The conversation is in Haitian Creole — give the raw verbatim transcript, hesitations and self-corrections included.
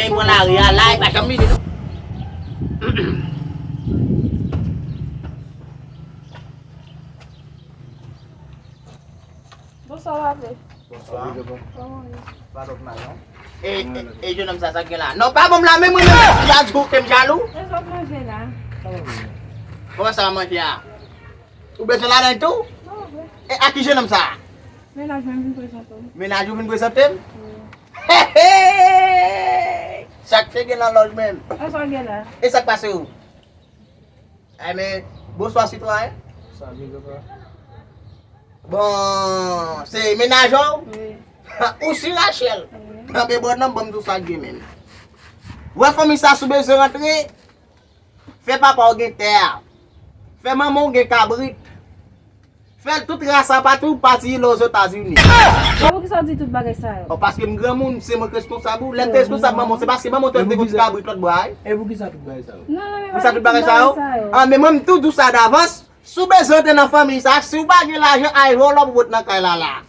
Mwen la ri a la, e pa janm vini non. Bonswa, papi. Bonswa. Kòman w ye? Pa twòp mal non. E, e, e jennonm sa, sa k gen la? Non, pa ban m la menm, mwen menm, m ta di w ke m jalou. E sa w ap manje la? Kòman sa w ap manje a? Ou bezwen ladan l tou? Non, vre. E a ki jennonm sa? Mennaj mwen vin prezante w. Mennaj ou vin prezante m? Wi. Hey, hey! Sa k te gen nan lòj menm? E sa w gen la? E sa k pase w? Ay men, bonswa sitwayen. Sa byen, papa. Bon, se mennaj ou? Wi. Ou si Rachel? Wi. Kanpe bò nan m, ban m di w sa k gen menm. Wè fanmi sa, si w bezwen rantre, fè papa w gen tè a. Fè manman w gen kabrit. Fè tout ras apati w pati lè Ozetazini. Bon, poukisa w di tout bagay sa yo? Bon, paske m granmoun, se mwen k responsab ou. Lè m te responsab manman w, se paske manman w te di kabrit lòt bwa a. E poukisa tout bagay sa yo? Non, non, men poukisa tout bagay sa yo? Ah, men mwen m tou di w sa davans. Si w bezwen antre nan fanmi sa, si w pa gen lajan, ay vòlò pou w ret nan kay la la.